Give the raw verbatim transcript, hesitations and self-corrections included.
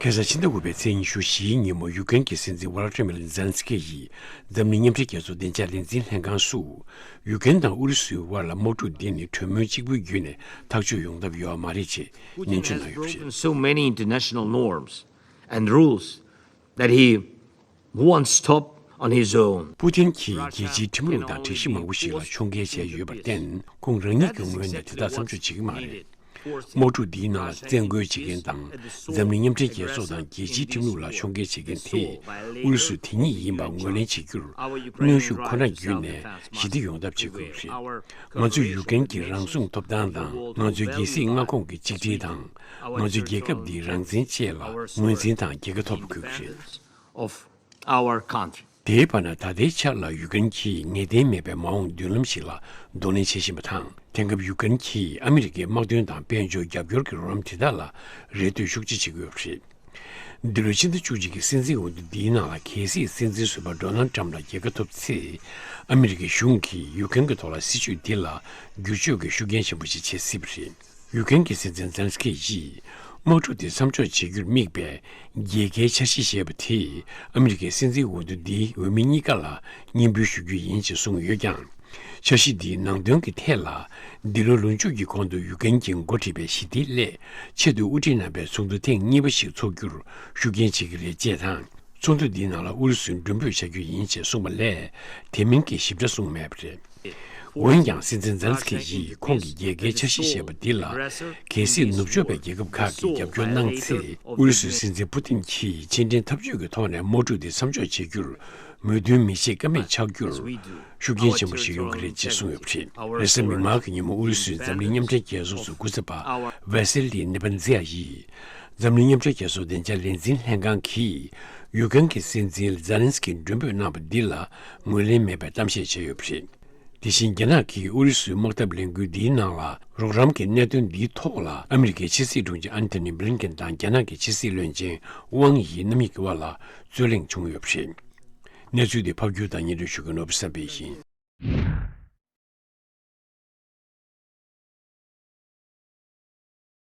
ཁ་སང་ཕྱི་ཟླ་དགུ་པའི་ཚེས་ཉི་ཤུ་བཞིའི་ཉིན་མོ་ཡུ་ཀེན་གྱི་སྲིད་འཛིན་ཝ་ལ་ཏྲི་མིར་ཛེ་ལན་སི་ཀི་ཡིས་འཛམ་གླིང་མཉམ་འབྲེལ་རྒྱལ་ཚོགས་བདེ་འཇགས་ལས་འཛིན་ལྷན་ཁང་སུ། ཡུ་ཀེན་དང་ཨུ་རུ་སུའི་དབར་ལ་དམག་འཁྲུག་འདི་ནི་གྲོས་མོལ་གཅིག་པུའི་བརྒྱུད་ནས་ཐག་གཅོད་ཡོང་ཐབས་ཡོད་མ་རེད་ཅེས་ནན་བརྗོད་གནང་ཡོད་པ་རེད། Putin has broken so many international norms and rules that he wants stop on his own. པུ་ཏིན་གྱིས་རྒྱལ་སྤྱིའི་ཁྲིམས་ལུགས་དང་སྒྲིག་གཞི་མང་པོ་ཞིག་ལ་ཕྱོགས་འགལ་བྱས་ཡོད་པར་བརྟེན། ཁོང་རང་ཉིད་ཀྱི་ངོས་ནས་དེ་དག་མཚམས་འཇོག་བྱེད་ཀྱི་མ་རེད། དམག་འཁྲུག་འདིའི་ནང་ལ་བཙན་རྒོལ་བྱེད་མཁན་དང་འཛམ་གླིང་མཉམ་འབྲེལ་རྒྱལ་ཚོགས་དང་རྒྱལ་སྤྱིའི་ཁྲིམས་ལུགས་ལ་ཕྱོགས་འགལ་བྱེད་མཁན་དེ་ཨུ་རུ་སུ་དེ་ཉིད་ཡིན་པ་ངོས་ལེན་བྱེད་རྒྱུར་གནོན་ཤུགས་ཁོ་ན་བརྒྱུད་ནས་ཞི་བདེ་ཡོང་ཐབས་བྱེད་དགོས་པ་རེད། ང་ཚོས་ཡུ་ཀེན་གྱི་རང་སྲུང་ཐོབ་ཐང་དང་། ང་ཚོའི་རྒྱལ་སྲིད་མངའ་ཁོངས་ཀྱི་གཅིག་སྒྲིལ་དང་། ང་ཚོའི་རྒྱལ་ཁབ་འདིའི་རང་བཙན་བཅས་ལ་ངོས་འཛིན་དང་རྒྱལ་ཁ་ཐོབ་དགོས་ཀྱི་རེད། Of our country. དེའི་བར་ན་ད་ལྟའི་ཆར་ལ་ཡུ་ཀེན་གྱིས་ངེས་གཏན་མེད་པའི་མ་འོངས་མདུན་ལམ་ཞིག་ལ་གདོང་ལེན་བྱེད་བཞིན་པ་དང་། དེང་སྐབས་ཡུ་ཀེན་གྱིས་ཨ་མི་རི་ཀའི་དམག་དོན་དང་དཔལ་འབྱོར་རྒྱབ་སྐྱོར་གྱི་རོགས་རམ་དེ་དག་ལ་རེ་ལྟོས་ཤུགས་ཆེ་བྱེད་ཀྱི་ཡོད་པ་རེད། འདི་ལོའི་ཕྱི་ཟླ་བཅུ་གཅིག་གི་སྲིད་འཛིན་འོས་བསྡུ་འདིའི་ནང་ལ་གལ་སྲིད་སྲིད་འཛིན་ཟུར་པ་ཌོ་ནལ་ཊམ་ལ་རྒྱལ་ཁ་ཐོབ་ཚེ། ཨ་མི་རི་ཀའི་གཞུང་གིས་ཡུ་ཀེན་གྱི་ཐོག་ལ་སྲིད་བྱུས་འདི་ལ་བསྒྱུར་བཅོས་ཀྱི་ཤུགས་རྐྱེན་ཆེན་པོ་ཞིག་བྱེད་སྲིད་པ་རེད། ཡུ་ཀེན་གྱི་སྲིད་འཛིན་ཛེ་ལན་སི་ཀི་ཡིས་དམག་འཁྲུག་དེ་མཚམས་འཇོག་བྱེད་རྒྱུར་དམིགས་པའི་རྒྱལ་ཁའི་འཆར་གཞི་ཞེས་པ་དེས་ཨ་མི་རི་ཀའི་སྲིད་འཛིན་འོས་བསྡུ་འདིའི་འོས་མི་གཉིས་ཀ་ལ་སྙན་འབུལ་ཞུ་རྒྱུ་ཡིན་ཅེས་གསུངས་ཡོད་ཀྱང་། འཆར་གཞི་འདིའི་ནང་དོན་གྱི་ཐད་ལ། འདི་ལོ་ལོ་མཇུག་གི་གོང་དུ་ཡུ་ཀེན་གྱིས་འགོ་ཁྲིད་པའི་ཞི་བདེའི་སླད་ཆེད་དུ་དབུ་ཁྲིད་རྣམ་པའི་ཚོགས་འདུ་ཐེངས་གཉིས་པ་ཞིག་འཚོགས་རྒྱུར་ཤུགས་རྐྱེན་བྱེད་ཀྱི་རེད་ཅེས་དང་། ཚོགས་འདུ་འདིའི་ནང་ལ་ཨུ་རུ་སུས་མགྲོན་འབོད་བྱ་རྒྱུ་ཡིན་ཅེས་གསུངས་པ་ལས། དེ་མིན་གྱི་ཞིབ་ཕྲ་གསུངས་མེད་པ་རེད། འོན་ཀྱང་སྲིད་འཛིན་ཛེ་ལན་སི་ཀི་ཡིས་ཁོང་གི་རྒྱལ་ཁའི་འཆར་གཞི་ཞེས་པ་འདི་ལ། གལ་སྲིད་ནུབ་ཕྱོགས་པའི་རྒྱལ་ཁབ་ཁག་གིས་རྒྱབ་སྐྱོར་གནང་ཚེ། ཨུ་རུ་སུའི་སྲིད་འཛིན་པུ་ཏིན་གྱིས་ཕྱི་འབྲེལ་འཐབ་ཇུས་ཀྱི་ཐོག་ནས་དམག་འཁྲུག་འདི་མཚམས་འཇོག་བྱེད་རྒྱུར་མོས་མཐུན་མི་བྱེད་ཀ་མེད་ཆགས་རྒྱུར་ཤུགས་རྐྱེན་ཆེན་པོ་ཞིག་ཡོང་གི་རེད་ཅེས་གསུངས་ཡོད་པ་རེད། རེས་གཟའ་མིག་དམར་གྱི་ཉིན་མོ་ཨུ་རུ་སུའི་འཛམ་གླིང་མཉམ་འབྲེལ་རྒྱལ་ཚོགས་སུ་སྐུ་ཚབ་པ་ཝེ་སི་ལི་ནེ་པན་ཛེ་ཡ་ཡིས། འཛམ་གླིང་མཉམ་འབྲེལ་རྒྱལ་ཚོགས་བདེ་འཇགས་ལས་འཛིན་ལྷན་ཁང་གིས་ཡུ་ཀེན་གྱི་སྲིད་འཛིན་ཛེ་ལན་སི་ཀིས་མགྲོན་འབོད་གནང་བ་འདི་ལ་ངོས་ལེན་མེད་པའི་གཏམ་བཤད་བྱས་ཡོད་པ་རེད། དེ་བཞིན་རྒྱ་ནག་གིས་ཨུ་རུ་སུའི་དམག་འཐབ་ལས་འགུལ་འདིའི་ནང་ལ་རོགས་རམ་གྱི་གནད་དོན་འདིའི་ཐོག་ལ་ཨ་མི་རི་ཀའི་ཕྱི་སྲིད་དྲུང་ཆེ་ཨན་ཐོ་ནི་བྷི་ལིན་ཀེན་དང་རྒྱ་ནག་གི་ཕྱི་སྲིད་བློན་ཆེན་ཝང་ཡི་རྣམ་གཉིས་ཀྱི་དབར་ལ་རྩོད་གླེང་བྱུང་ཡོད་པ་རེད། གནས་ཚུལ་འདི་ཕབ་སྒྱུར་དང་སྙན་སྒྲོན་ཞུ་མཁན་ནོར་བུ་བསམ་འཕེལ་ཡིན།